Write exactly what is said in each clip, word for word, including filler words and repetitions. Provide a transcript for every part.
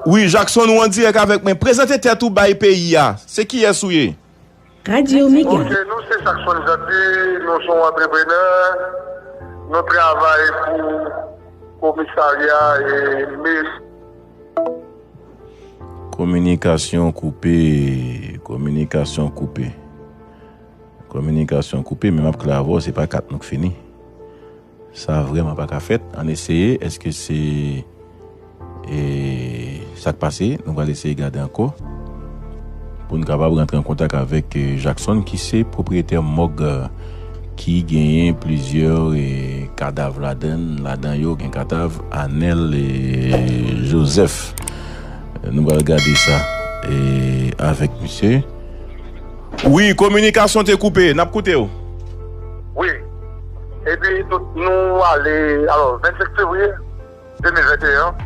Wi, Jackson, ou an dirèk avèk mwen. Prezante tèt ou bay peyi a. Se kiyès ou ye? Radyo Mega. Ok, nou se Jackson Jeanty, nou se yon antreprenè, nou travay pou komisarya e meri. Kominikasyon koupe, kominikasyon koupe. Kominikasyon koupe, men m ap klè avè w, se pa kat nou k fini. Sa vrèman pa ka fèt. Ann eseye, èske se e, sa k pase? Nou pral eseye gade ankò pou n kapab rantre an kontak avèk e, Jackson ki se pwopriyetè mòg e, ki genyen plizyè e, kadav ladan l. Ladan yo gen kadav Anèl e, Joseph. Nou pral gade sa e, avèk misye. Wi, kominikasyon te koupe. N ap koute w. Wi. Epi nou, nou ale, alò, vennsenk fevriye de mil venteyen,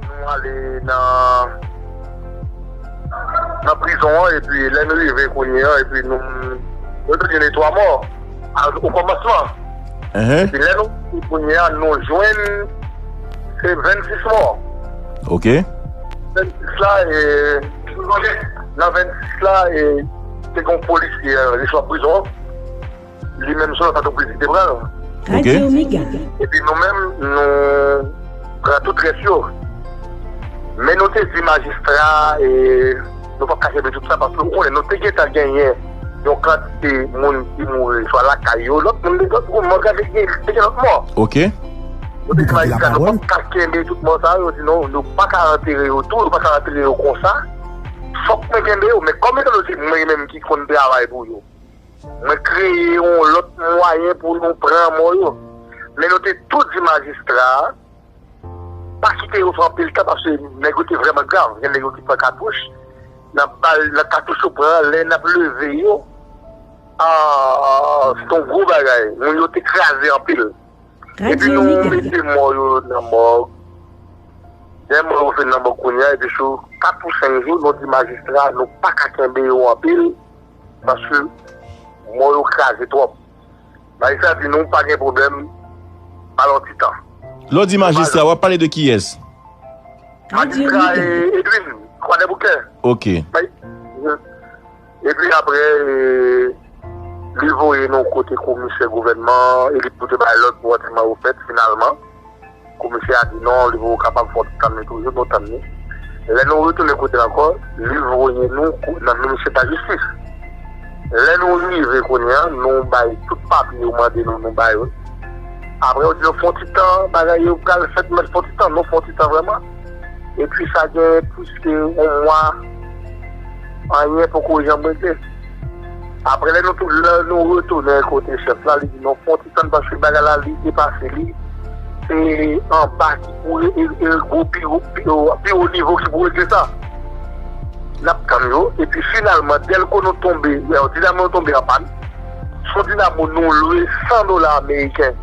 nou ale nan nan prizon an, epi lè nou rive kounye an, epi nou, nou te gen twa mò o kòmansman. Epi lè nou kounye an, nou jwenn se vennsis mò. Ok. Vennsis la, e, nan vennsis la, e, te gen yon polisye, e, li sot prizon an. Li menm se yon antreprenè ki te pran l. Ok. Epi nou menm, nou pran tout rès yo. Men nou te di majistra, e, nou p ap ka kenbe tout sa, paske ou konnen, nou te gentan genyen yon kantite moun ki mouri, swa lakay yo, lòt moun, lòt moun, mwen gade, te gen lòt mò. Ok. Nou te di majistra, nou p ap ka kenbe tout mò sa yo, sinon nou pa ka antere yo tou, nou pa ka antere yo konsa. Fòk mwen kenbe yo, men kòm etan se mwen menm ki konn travay pou yo, mwen kreye yon lòt mwayen pou nou pran mò yo. Men nou te tou di majistra a, pa kite yo fè anpil tan, paske nèg yo te vrèman grav. Gen nèg yo ki pran katouch, nan bal, nan katouch yo pran, lè n ap leve yo, a, se yon gwo bagay. Moun yo te kraze anpil. Epi nou mete mò yo nan mòg. Lè mò yo fin nan mòg kounye a, epi sou kat ou senk jou, nou di majistra, nou pa ka kenbe yo anpil, paske mò yo kraze twòp. Majistra di nou, pa gen pwoblèm, ba l yon ti tan. Lè w di majistra, w ap pale de kiyès? Majistra, e, Edwin, Kwadèboukè. Ok. Epi apre, e, li voye nou kote komisè gouvènman an, e li pou te bay lòd pou antèman yo fèt finalman. Komisè a di non, li poko kapab, fò tann li toujou, nou tann li. Lè nou retounen kote l ankò, li voye nou kou-, nan minisitè lajistis. Lè nou rive kounye a, nou bay tout papye yo mande nou, nou ba yo. Apre, yo di nou fè yon ti tan, bagay yo pral fèt, mèt fè yon ti tan, nou fè yon ti tan vrèman. Epi sa gen plis ke yon mwa, anyen poko janm regle. Apre, lè nou tou, lè nou retounen kote chèf la, li di nou fè yon ti tan paske bagay la, li depase li. Se anba ki pou re-, e, e, gwo pi wo, pi wo, pi wo nivo ki pou regle sa. N ap tann yo, epi finalman, dèlko nou tonbe, e, dinamo nou tonbe anpàn. Se yon dinamo nou lwe san dola ameriken.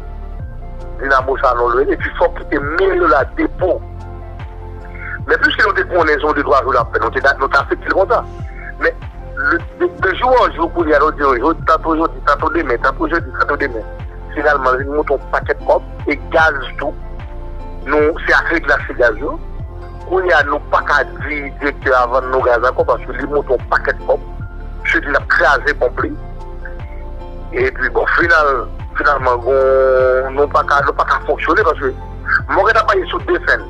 Dinamo sa nou lwe, epi fò w kite mil dola depo. Men piske nou te konnen se yon de twa jou l ap fè, nou te, nou te aksepte l konsa. Men, de, de jou an jou, kounye a, nou di, jodi, tanto jodi, tanto demen, tanto jodi, tanto demen. Finalman, li monte yon pakèt kòb, e gaz tou. Nou, se ak rèd n achte gaz yo. Kounye a, nou pa ka di direktè a vann nou gaz ankò, paske li monte yon pakèt kòb. Misye di l ap kraze ponp li. Epi, bon, final, finalman, gon, nou pa ka, nou pa ka fonksyone, paske mwen gentan pale sou de sèn.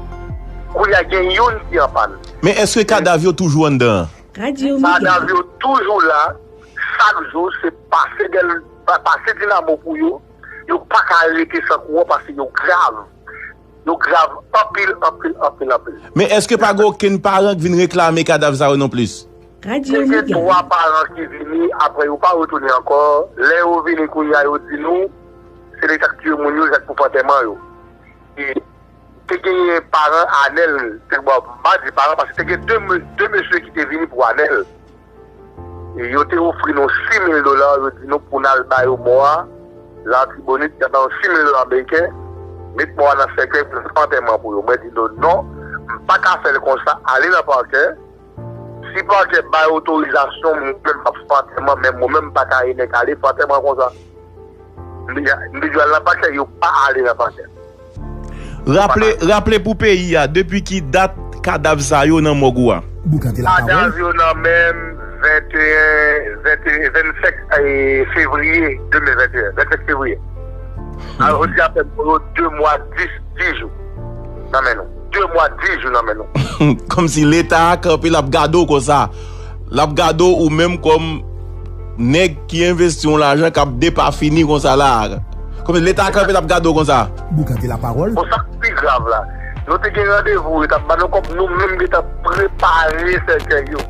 Kounye a, gen youn ki anpàn. Men èske kadav yo toujou anndan an? Kadav yo toujou la, chak jou, se pase dèl, pa-, pase dinamo pou yo, yo pa ka rete san kouran paske yo grav. Yo grav anpil, anpil, anpil, anpil. Men èske pa gen okenn paran k vin reklame kadav sa yo non plis? Te gen twa paran ki vini, apre yo pa retounen ankò. Lè yo vini kounye a, yo di nou, se Leta k tiye moun yo, se pou fè antèman yo. E te genyen paran Anèl, te, bon, m pa di paran, paske te gen de, de mesye ki te vini pou Anèl. E yo te ofri nou sis mil dola, yo di nou pou n al ba yo mò a, Latibonit, y ap ba yo sis mil dola ameriken, met mò a nan sèkèy pou n fè antèman pou yo. Mwen di nou non, m pa ka fè l konsa, ale nan pakè. Si pakè bay otorizasyon, mwen menm m ap fè antèman, men mwen menm m pa ka renmen ale fè antèman konsa. M te di al nan pakè, yo pa ale nan pakè. Raple, raple pou peyi a, depi ki dat kadav sa yo nan mòg ou a? Kadav yo nan men m venteyen, venteyen, vennsenk, eh, fevriye de mil venteyen, vennsenk fevriye. Alò, jodi a fè nou de mwa dis, dis jou nan men nou. De mwa dis jou nan men nou. Kòmsi Leta a kanpe l ap gade w konsa. L ap gade w ou menm kòm nèg ki envesti yon lajan k ap depafini konsa la. Kòmsi Leta a kanpe l ap gade w konsa. Boukante lapawòl. Bon, sa k pi grav la, nou te gen randevou, yo t ap ba nou kòb, nou menm gentan prepare sèkèy yo.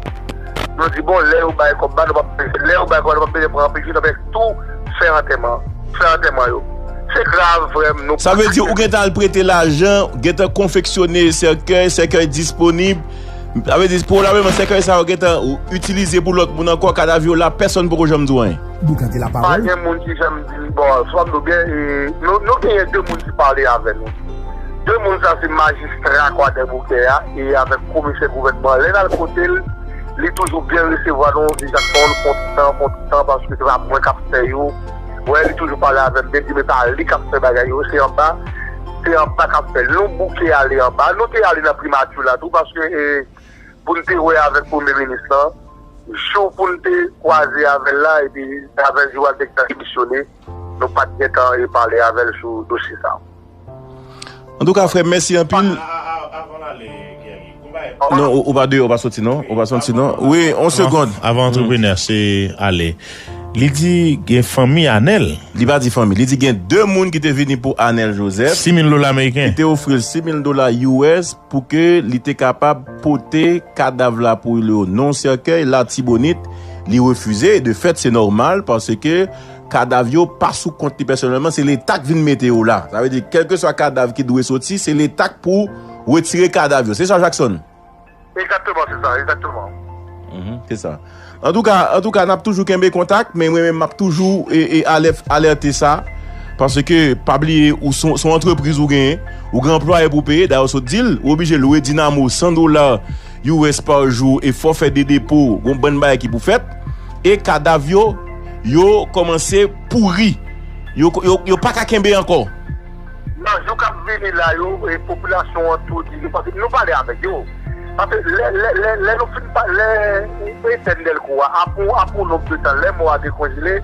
Nou di, bon, lè yo bay kòb ba nou, p ap bezwen, lè yo bay kòb, nou p ap bezwen pran anpil jou, n ap tou fè antèman, fè antèman yo. Se grav, frè m, nou Sa vle di ou gentan al prete lajan, gentan konfeksyone sèkèy, sèkèy disponib. Sa vle di, pwobableman, sèkèy sa yo gentan itilize pou lòt moun ankò, kadav yo la, pèsonn poko janm di w anyen. Boukante lapawòl. Pa gen moun ki janm di, bon, swa nou gen, e, nou, nou genyen de moun ki pale avè nou. De moun sa se majistra Kwadèboukè a e avèk komisè gouvènman. Lè n al kote l, li toujou byen resevwa nou, li t ap fè yon kontan, kontan, paske se pa mwen k ap fè yo. Wè, li toujou pale avè m, byen di, men pa li k ap fè bagay yo, se anba, se anba k ap fè l. Nou bouke ale anba. Nou te ale nan primati la tou, paske, e, pou n te wè avèk premye minis lan, jou pou n te kwaze avè l la, epi avè l jou a l te gentan demisyone, nou pa t gentan repale avè l sou dosye sa. Antouka, frè m, mèsi anpil. Non, ou, ou pa deyò, ou pa soti non, ou pa soti non. Wi, yon segonn. Avan antreprenè, se ale. Li di gen fanmi Anèl. Li pa di fanmi, li di gen de moun ki te vini pou Anèl Joseph. Sis mil dola ameriken. Ki te ofri l sis mil dola U S pou ke li te kapab pote kadav la pou yo nan sèkèy Latibonit. Li refize, e de fèt, se nòmal, paske kadav yo pa sou kont li pèsonèlman, se Leta k vin mete yo la. Sa vle di, kèlkeswa kadav ki dwe soti, se Leta k pou retire kadav yo. Se sa, Jackson? Egzakteman, se sa, egzakteman. Mhm, se sa. Antouka, antouka, n ap toujou kenbe kontak, men mwen menm, m ap toujou, e, e, alè-, alète sa. Paske, pa bliye, ou se yon, se yon antrepriz ou genyen, ou gen anplwaye pou peye, dayè, w sot di l, ou oblije lwe dinamo san dola U S pa jou e fòfè de depo, gon bann bagay ki pou fèt. E kadav yo, yo kòmanse pouri. Yo, yo, yo pa ka kenbe ankò. Nan jou k ap vini la yo, e, popilasyon an tou di nou, paske nou pale avèk yo. Paske lè, lè, lè, lè nou fin pa, lè etèn Dèlko a, apre, apre yon nonb de tan, lè mò a dekonjele,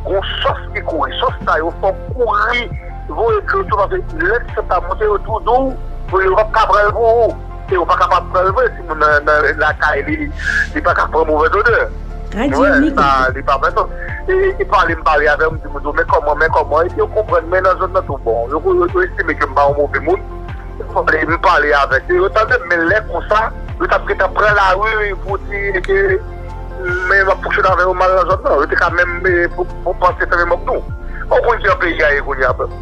gon sòs ki kouri. Sòs sa yo fè w kouri, voye dlo sou, paske lè ti sòs sa monte, yo tou di w, yo p ap ka pran l pou ou. E yo pa kapab pran l vre, timoun nan, nan lakay li, li pa ka pran movèz odè. Radyo Wè, Mika. Sa, li pa fè sa. E, e pale, m pale avè yo, m di moun yo, men kòman, men kòman, epi yo konprann, men nan zòn nan tou bon. Yo, yo, yo estime ke m pa yon move moun. M pale, m pale avèk yo, yo tande m, men lè konsa, yo t ap gentan pran lari pou di ke men m ap fonksyone avè yo mal nan zòn nan. Yo te ka menm, e, pou, pou panse fèmen mòg nou. Ou konn jan peyi a ye kounye a, frè m.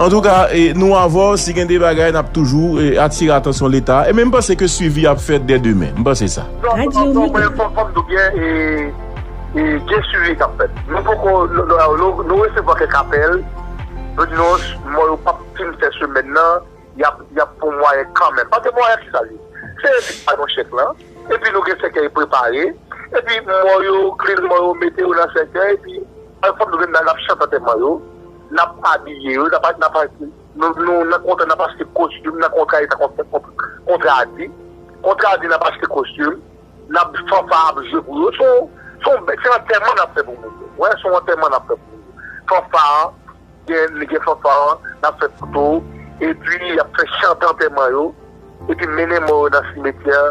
Antouka, e, nou avè w, si gen de bagay, n ap toujou, e, atire atansyon Leta. E men m panse ke swivi ap fèt dè demen. M panse sa. Non, Radyo non, non, Mika. Men fò, fò m di w byen, e, e, gen swivi k ap fèt. Nou poko, nou, nou, nou, nou resevwa kèk apèl. Nou di nou, mò yo p ap fin fè semèn nan, y ap, y ap pran mwayen kanmenm. Paske mwayen ki sa li? Se yo ki ba nou chèk lan. Epi nou gen sèkèy prepare. Epi mò yo, klin mò yo, mete yo nan sèkèy. Epi, fò nou vin la, n ap chante antèman yo. N ap abiye yo, n ap, n ap, nou, nou, nan kontra, n ap achte kostim, nan kontra, e ta kont-, kont-, kontradi. Kontradi, n ap achte kostim. N ap, fanfa ap jwe pou yo. Se yon, se yon, se antèman n ap fè pou moun yo. Wè, se yon antèman n ap fè pou moun yo. Fanfa, gen, gen fanfa, n ap fè foto, epi y ap fè chante antèman yo, epi mennen mò yo nan simetyè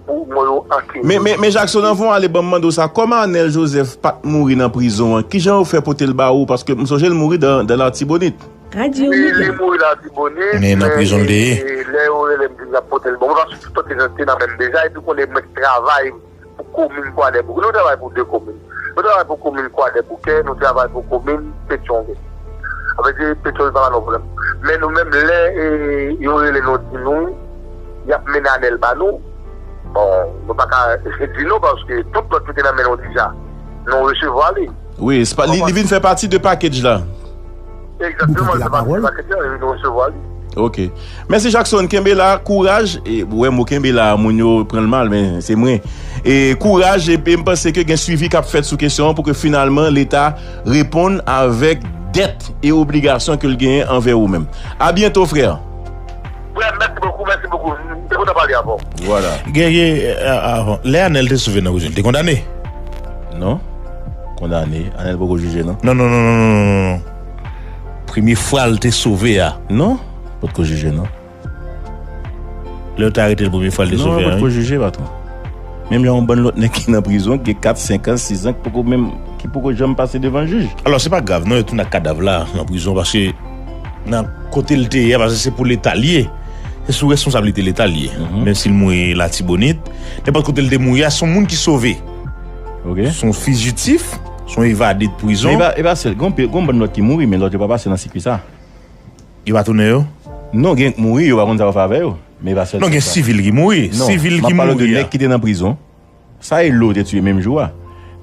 pou mò yo antere. Men, men, men Jackson, anvan w ale, ban m mande w sa, kòman Anèl Joseph pa t mouri nan prizon an? Kijan yo fè pote l ba ou? Paske m sonje l mouri dan, dan Latibonit. Radyo Li, li Mika. Mouri Latibonit, Men nan men, prizon l te ye. E, lè yo rele m, di m y ap pote l. Bon, mwen pa sou tout te nan menm deja, epi konnen mwen travay pou komin Kwadèboukè. Nou travay pou de komin. Nou travay pou komin Kwadèboukè, nou travay pou komin Petyonvil. Sa vle di, Petyonvil pa ba nou pwoblèm. Men nou menm, lè, e, yo rele nou, di nou, y ap mennen Anèl ba nou. Bon, nou pa ka di non, paske tout lòt yo te nan men nou deja. Nou resevwa li. Wi, se pa, li, li vin fè pati de package la. Egzakteman, li fè pati de package la, e nou resevwa li. Ok. Mèsi Jackson, kenbe la, kouraj. E, ou wè mo kenbe la, moun yo pran l mal, men se mwen. E kouraj, e, e m panse ke gen swivi k ap fèt sou kesyon an pou ke finalman Leta reponn avèk dèt e obligasyon ke l genyen anvè ou menm. A byento, frè. Frè, mèsi bokou, mèsi bokou. M te kontan pale avè w. Vwala. Gègè, eh, avan, lè Anèl te sove nan prizon, li te kondane? Non. Kondane. Anèl poko jije, non? Non, non, non, non, non, non, non. Premye fwa l te sove a. Non. Potko jije, non. Lè yo te arete l premye fwa, l te sove a, wi. Non, potko jije, patwon. Menm jan yon bann lòt nèg ki nan prizon, ki gen kat, senk an, sis an, ki poko menm, ki poko janm pase devan jij. Alò, se pa grav, non, yo tounen ak kadav la nan prizon, paske nan kote l te ye a, paske se pou Leta l ye. Se sou responsablite Leta l ye. Mhm. Menm si l mouri Latibonit, nenpòt kote l te mouri a, se yon moun ki sove. Ok. Se yon fijitif, se yon evade de prizon. Men e pa, e pa sèl, gon pe-, gon bann lòt ki mouri, men lòt yo pa pase nan sikui sa. Yo pa tounen yo? Non, gen k mouri, yo pa konn sa yo fè avè yo. Men e pa sèl sa. Non, gen sivil ki mouri. Non, sivil ki mouri a. M ap pale de nèg ki te nan prizon. Sa e lè yo te tiye menm jou a.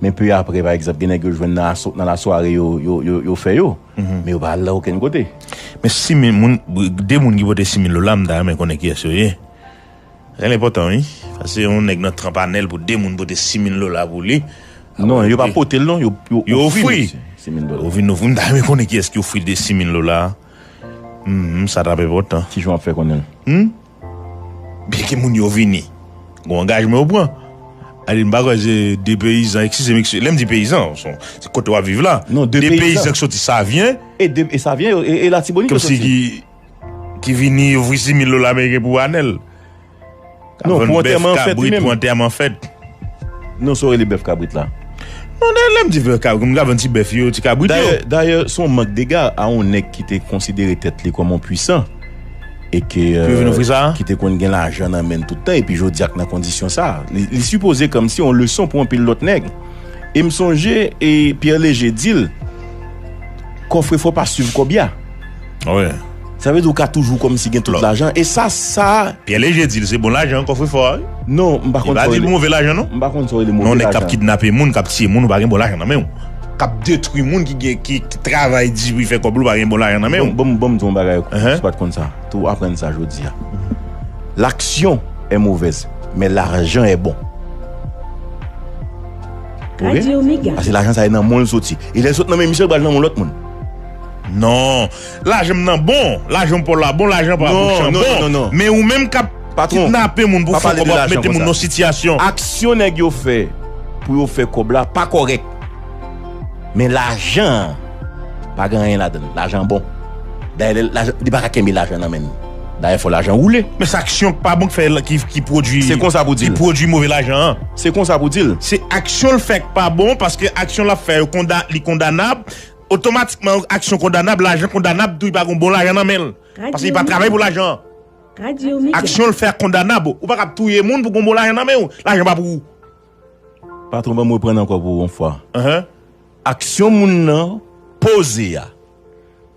Men pe apre, pa egzanp, gen nèg yo jwenn nan aso, nan lasware, yo, yo, yo, yo fè yo. Mhm. Men yo pa al nan okenn kote. Men sis mil moun, de moun ki pote sis mil dola, m ta renmen konnen kiyès yo ye. Sa enpòtan, wi. Paske yon nèg nan tranp Anèl pou de moun pote sis mil dola pou li. Non, yo pa pote l, non. Yo, yo ofri l sis mil dola. Yo vin ofri, m ta renmen konnen kiyès ki ofri l de sis mil dola. Hmm, sa t ap enpòtan. Kijan w ap fè konnen l? Hmm? Byen ke moun yo vini. Gon angajman yo pran. Ale, m pa kwè se de peyizan, eskize m, eskize, lè m di peyizan, se, se kote w ap viv la. Non, de peyizan. De peyizan ki soti Savyen. E de, e Savyen, e, e Latibonit yo soti. Kòmsi ki, ki vini ofri sis mil dola ameriken pou Anèl. Non, pou antèman an fèt li menm. Pou antèman fèt. Non, sa w rele bèf kabrit la. Non, lè, lè m di bèf kabrit, m ka vann ti bèf yo, ti kabrit yo. Dayè, dayè, se yon mank dega a yon nèg ki te konsidere tèt li kòm yon pwisan e ke, euh, ki te konn gen lajan nan men l tout tan, epi jodi a k nan kondisyon sa. Li, li sipoze kòmsi yon leson pou anpil lòt nèg. E m sonje, e Pierre Léger di l, kòfrefò pa swiv kòbya. Wi. Sa vle di ou ka toujou kòmsi gen tout lajan. E sa, sa Pierre Léger di l se bon lajan kòfrefò a, wi. Non, m pa konn sa w rele. Li pa di l move lajan, non. M pa konn sa w rele move lajan. Non, nèg k ap kidnape moun, k ap tiye moun, ou pa gen bon lajan nan men w. K ap detwi moun ki gen, ki, ki travay di pou y fè kòb, ou pa gen bon lajan nan men w. Bon, bon, bon, m di w yon bagay, ou pa t konn sa. Tou aprann sa jodi a. L'action est mauvaise, mais l'argent est bon. Ok? Paske lajan sa e nan men w l soti. E lè l sot nan men misye, l pral nan men lòt moun. Non. Lajan m nan bon, lajan Pòl la bon, lajan pa Bouchan bon. Non, non, non, non. Men ou menm k ap kidnape moun pou fè kòb, w ap mete moun nan sitiyasyon. Aksyon nèg yo fè pou yo fè kòb la pa kòrèk. Men lajan an pa gen anyen ladan l. Lajan bon. Dayè, lè lajan, li pa ka kenbe lajan nan men l. Dayè, fò lajan woule. Men se aksyon k pa bon k fè, ki, ki pwodui, se konsa pou di l, ki pwodui move lajan an. Se konsa pou di l. Se aksyon l fè k pa bon, paske aksyon l ap fè yo konda-, li kondanab. Otomatikman, aksyon kondanab, lajan kondanab tou, li pa gen bon lajan nan men l. Paske li pa travay pou lajan an. Aksyon l fè a kondanab. Ou pa kab touye moun pou gen bon lajan nan men w. Lajan pa pou ou. Patwon, ban m reprann ankò pou yon fwa. Aksyon moun nan poze a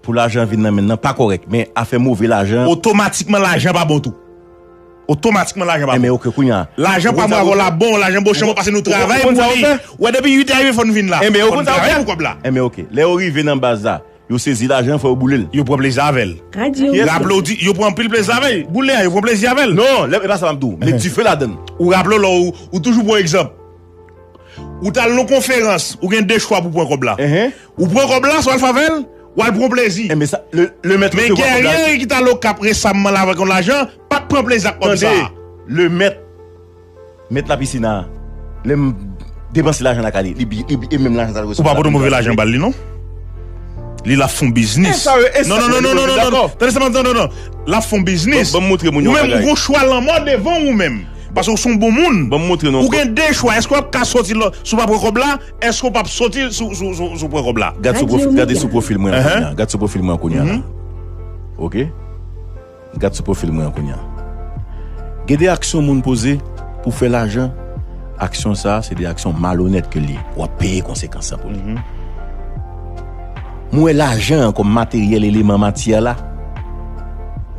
pou lajan vin nan men l nan pa kòrèk, men afè move lajan. Otomatikman, lajan pa bon tou. Otomatikman, lajan pa bon. Enben, ok, kounye a. Lajan pa mwa la bon, lajan Bouchan bon, paske nou travay pou li. Ou wè, depi uit è rive, fò n vin la. Enben, ou konn sa ou fè? Fò n travay pou kòb la. Enben, ok. Lè yo rive nan baz la, yo sezi lajan, fò yo boule l. Yo pran plezi avè l. Raple w di, yo pran anpil plezi avè l. Boule a, yo pran plezi avè l. Non, lè, e pa sa m ap di w. Met dife ladan l. Ou raple w lè ou, ou toujou pran egzanp. Ou t al nan konferans, ou gen de chwa pou pran kòb la. Ou pran kòb la, sa w al fè avè l, w al pran plezi. Enben sa, le, le mèt resevwa kòb la. Men Guerrier ki t al Okap resamman la avèk yon lajan, pa t pran plezi ak kòb sa. Tande, le mèt, mèt lapisina, lè m depanse lajan lakay li, li, li, li, e menm lajan sa l resevwa. Ou pa pote move lajan ba l, li, non? Li la fè yon biznis. Non, non, non, non, non, non, non. Tande sa, non, non, non. La fè yon biznis. Ban m montre moun yon bagay. Ou menm, ou gon chwa lanmò devan ou menm. Paske w se yon bon moun. Ban m montre nou. Ou gen de chwa. Èske w ap ka soti lò, si w pa pran kòb la? Èske w p ap soti si w, si w, si w, si w pran kòb la? Gad sou pwofil, gade sou pwofil mwen an kounye a. Gad sou pwofil mwen an kounye a la. Ok? Gad sou pwofil mwen an kounye a. Gen de aksyon moun poze pou fè lajan. Aksyon sa a, se de aksyon malonèt ke l ye. W ap peye konsekans lan pou li. Mwen wè lajan an kòm materyèl, eleman, matyè la,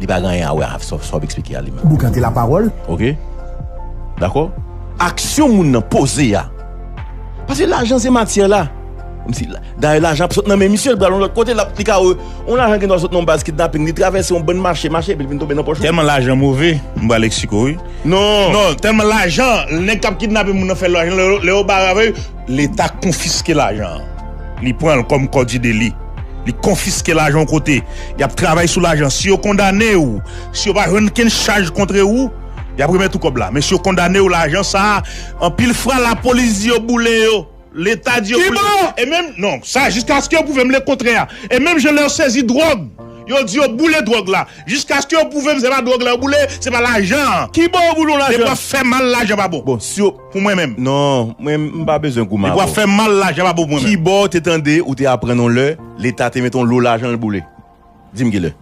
li pa gen anyen a wè a sa, sa w ap eksplike a li menm. Boukante lapawòl. Ok? Dakò? Aksyon moun nan poze a. Paske lajan se matyè la. Kòmsi la, dayè, lajan ap sot nan men misye, l pral yon lòt kote, l ap, li ka wè, yon lajan gen dwa sot nan yon baz kidnaping, li travèse yon bann mache, mache, epi l vin tonbe nan pòch ou. Tèlman lajan move, m pral Meksiko, wi. Non. Non, tèlman lajan, nèg k ap kidnape moun nan fè lajan, lè, lè yo bare avè l, Leta konfiske lajan an. Li pran l kòm kòdi de li. Li konfiske lajan w kote. Y ap travay sou lajan. Si yo kondane w, si yo pa jwenn kenn chaj kontre ou, y ap remèt ou kòb la. Men si yo kondane w, lajan sa a, anpil fwa lapolis di yo boule yo. Leta di yo boule. Kibo! E menm, non, sa, jiskaske yo pwouve m lekontrè. E menm jan lè yo sezi dwòg, yo di yo boule dwòg la. Jiskaske yo pwouve m se pa dwòg la yo boule, se pa lajan an. Kibo yo boule w lajan? Depi w ap fè mal, lajan pa bon. Bon, si yo Pou mwen menm. Non, mwen, m pa bezwen goumen avè w. Depi w ap fè mal, lajan pa bon pou mwen menm. Kibo w te tande, ou te aprann yon lè, Leta te mete yon lo lajan l boule? Di m kilè.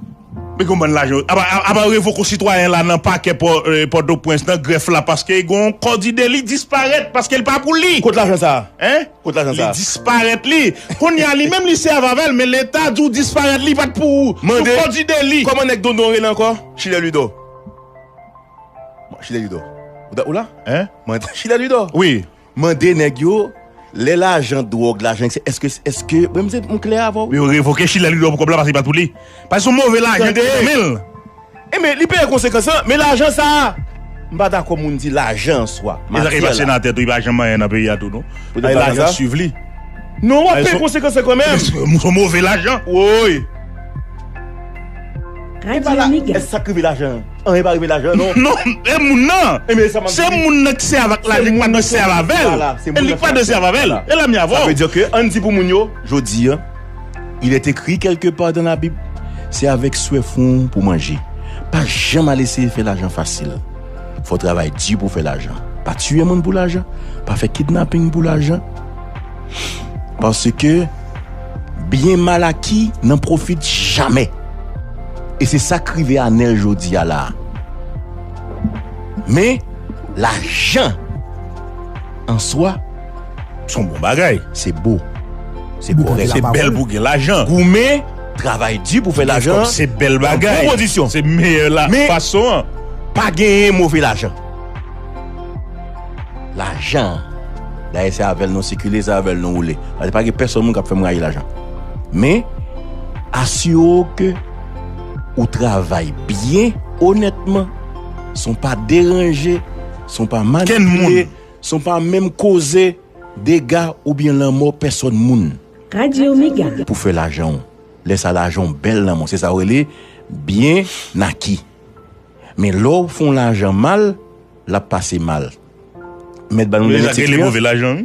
Men konbyen lajan? Apa, apa revoke yon sitwayen la nan pakè Pò, eh, Pòtoprens, nan grèf la, paske gen yon kòdi deli disparèt, paske l pa pou li. Kot lajan sa a? Hein? Kot lajan sa a? Li disparèt li. Kounye a li menm li sèvi avè l, men Leta di w disparèt li pa t pou ou. Mande, pou kòdi deli. Kòman nèg Dondon rele ankò? Chilè Lidò. Bon, Chilè Lidò. Ou da-, ou la? Hein? Mande, Chilè Lidò. Wi. Mande nèg yo, lè lajan dwòg, lajan, èske, èske, mwen, m se, m klè avè w. Yo revoke Chilè Lidò pou kòb la, paske li pa t pou li. Paske se yon move lajan ki nan men l. Tande. E men, li peye konsekans lan, men lajan sa a, m pa dakò moun di lajan an swa. E sa ki pase nan tèt ou, li pa janm anyen nan peyi a tou, non. Poutèt lajan sa? Lajan swiv li. Non, w ap peye konsekans lan kanmenm. Se yon move lajan. Woy. Radyo Mega. Èske sa k rive lajan an? Anyen pa rive lajan an, non. Non, e moun nan. Se moun nan ki sèvi avèk lajan, ki pa dwe sèvi avè l. E li ki pa dwe sèvi avè l. E la m y avè w. Sa vle di ke, ann di pou moun yo, jodi a, il est écrit quelque part dans la Bible, c'est avec swèf ou pou manje. Pa janm al eseye fè lajan fasil. Fò w travay di pou w fè lajan. Pa tiye moun pou lajan. Pa fè kidnaping pou lajan. Paske byen mal aki n'en profite jamais. E se sa k rive Anèl jodi a la. Men, lajan an swa, se yon bon bagay. Se bo. Se kòrèk. Se bèl pou gen lajan. Goumen, travay di pou fè lajan. Se bèl bagay. Nan bon kondisyon. Se meyè la fason an. Men, pa genyen move lajan. Lajan. Dayè, se avè l nou sikile, se avè l nou woule. Paske pa gen pèsonn moun k ap fè m rayi lajan. Men, asire w ke ou travay byen, onètman, san w pa deranje, san w pa manipile, san w pa menm koze dega oubyen lanmò pèsonn moun. Radyo Mega. Pou fè lajan w. Lè sa lajan w bèl nan men w. Se sa yo rele byen aki. Men lè w fè yon lajan mal, l ap pase mal. Mèt ba nou de eksperyans.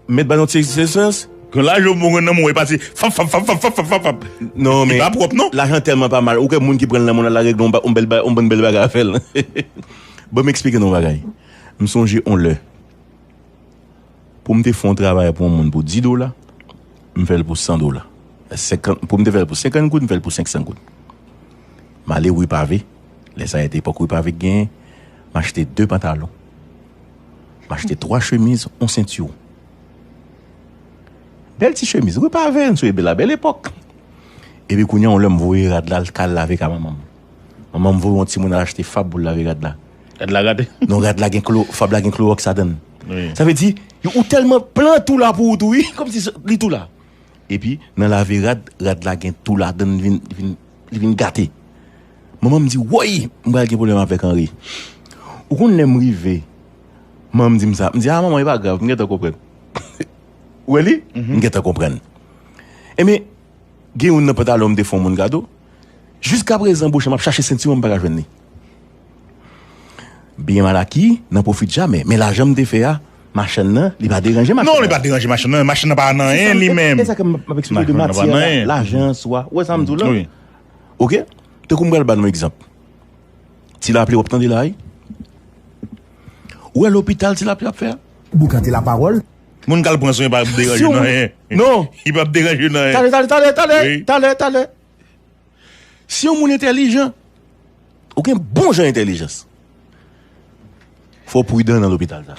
Mèt ba nou ti eksperyans. Ke lajan w bon nan men w, e pase fap, fap, fap. Non, men li pa pwòp, non. Lajan tèlman pa mal. Ou kwè moun ki pran l nan men w la, l al regle yon ba-, yon bèl ba-, yon bèl bagay avè l. Bon, m eksplike nou yon bagay. M sonje yon lè. Pou m te fè yon travay pou yon moun pou dis dola, m fè l pou san dola. Senkant, pou m te fè l pou senkant goud, m fè l pou senk san goud. M ale ri pave. Lè sa a, se te epòk ri pave k genyen. M achte de pantalon. M achte twa chemiz, yon sentiwon. Bèl ti chemiz. Ri pave, n sou bèl la, bèl epòk. Epi kounye a, yon lè m voye rad la, al ka lave ka manman m. Manman m voye yon timoun al achte fab pou l lave rad la. Rad la gate. Non, rad la gen klo-, fab la gen klowòks ladan l. Wi. Sa vle di, ou tèlman pran tou la pou ou tou, wi, kòmsi li tou la. Epi, nan lave rad, rad la gen tou ladan l, li vin, li vin, li vin gate. Manman m di, woy, m pral gen pwoblèm avèk Henri. Ou konn lè m rive, manman m di m sa. M di, a, manman, e pa grav, m gentan konprann. Ou wè li? M gentan konprann. Ebyen, gen youn nan pantalon m te fè yon moun kado. Jiskaprezan, bouch la, m ap chache sentiwon m, m pa ka jwenn li. Byen mal aki, n'en profite jamais. Men lajan m te fè a, machann nan, li pa deranje machann nan. Non, li pa deranje machann nan. Machann nan pa nan anyen li menm. E sa ke m ap eksplike de matyè la, lajan an swa. Ou wè sa m di w la? Wi. Oke? Tankou m pral ba nou egzanp. Ti lapli w ap tande la, wi. Ou wè lopital ti lapli ap fè a? Boukante lapawòl. Moun k al pran swen pa ap deranje nan anyen. Non. Li p ap deranje nan anyen. Talè, talè, talè, talè, talè, talè. Si yon moun entèlijan, ou gen bon jan entèlijans, fò w pridan nan lopital sa.